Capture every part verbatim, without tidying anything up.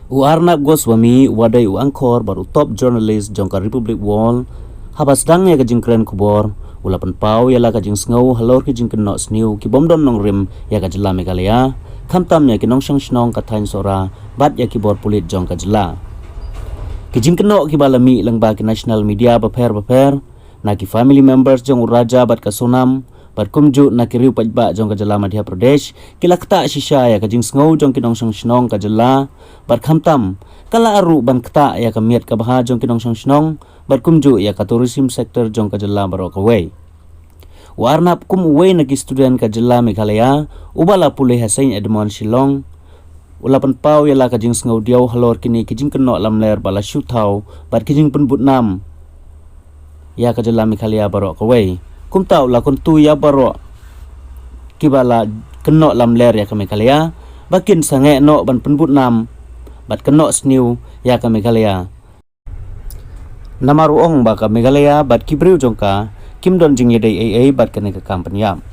U Arnab Goswami, uba dei u anchor bad u top journalist jong ka Republic World, haba sdang ïa ka jingkren khubor, u la pynpaw ïa la ka jingsngew halor ki jingkynnoh sniew ki bym don nongrim ïa ka jylla Meghalaya, khamtam ïa ki nongshong shnong ka thaiñ Sohra bad ïa ki bor pulit jong ka jylla. Ki jingkynnoh kiba la mih lyngba ki national media bapher bapher, na ki family members jong u Raja bad ka Sonam, bad kumjuh na ki riew paidbah jong ka jylla Madhya Pradesh, ki la ktah shisha ïa ka jingsngew jong ki nongshong shnong ka jylla, bad khamtam, ka la ruh ban ktah ïa ka miat ka bha jong ki nongshong shnong, bad kumjuh ïa ka tourism sector jong ka jylla baroh kawei. U Arnab, kum uwei na ki student ka jylla Meghalaya, uba la pule ha Saint Edmund Shillong, u la pynpaw ïa la ka jingsngew diaw halor kine ki jingkynnoh lamler ba la shu thaw bad ki jingpynbudnam ïa ka jylla Meghalaya baroh kawei. Kumta u la kyntu ïa baroh kiba la kynnoh lamler ïa ka Meghalaya ba kin sangeh noh ban pynbudnam bad kynnoh sniew ïa ka Meghalaya. Namar u ong ba ka Meghalaya bad ki briew jong ka kim don jingïadei ei ei bad kane ka kam pynïap.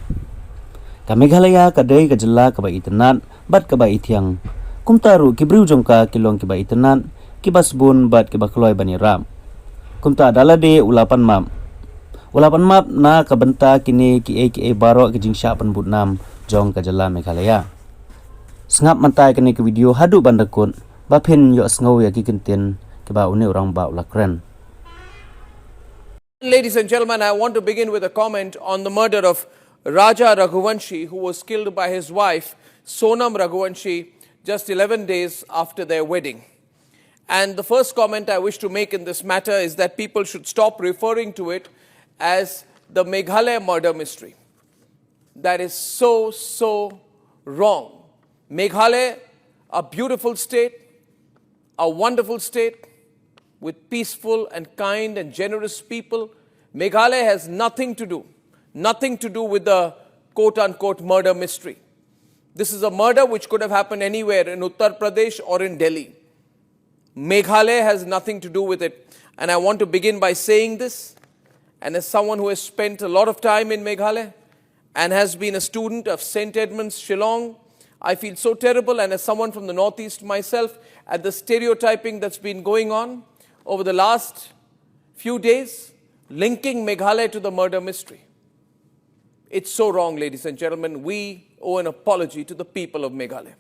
Ka Meghalaya ka dei ka jylla kaba itynnad bad kaba ithiang. Kumta ruh ki briew jong ka ki long kiba itynnad, kiba sbun bad kiba kloi ban ïarap. Kumta da lade u la pan map. U la pan map na ka bynta kine kiei kiei baroh ki jingshah pynbudnam jong ka jylla Meghalaya. Sngap mynta ïa kane ka video haduh ban da kut, ba phin ïohsngew ïa ki kyntien kiba une u rangbah u la kren. Ladies and gentlemen, I want to begin with a comment on the murder of Raja Raghuvanshi, who was killed by his wife, Sonam Raghuvanshi, just eleven days after their wedding. And the first comment I wish to make in this matter is that people should stop referring to it as the Meghalaya murder mystery. That is so, so wrong. Meghalaya, a beautiful state, a wonderful state with peaceful and kind and generous people. Meghalaya has nothing to do, nothing to do with the quote unquote murder mystery. This is a murder which could have happened anywhere in Uttar Pradesh or in Delhi. Meghalaya has nothing to do with it. And I want to begin by saying this, and as someone who has spent a lot of time in Meghalaya and has been a student of Saint Edmund's Shillong, I feel so terrible, and as someone from the Northeast myself, at the stereotyping that's been going on over the last few days, linking Meghalaya to the murder mystery. It's so wrong, ladies and gentlemen. We owe an apology to the people of Meghalaya.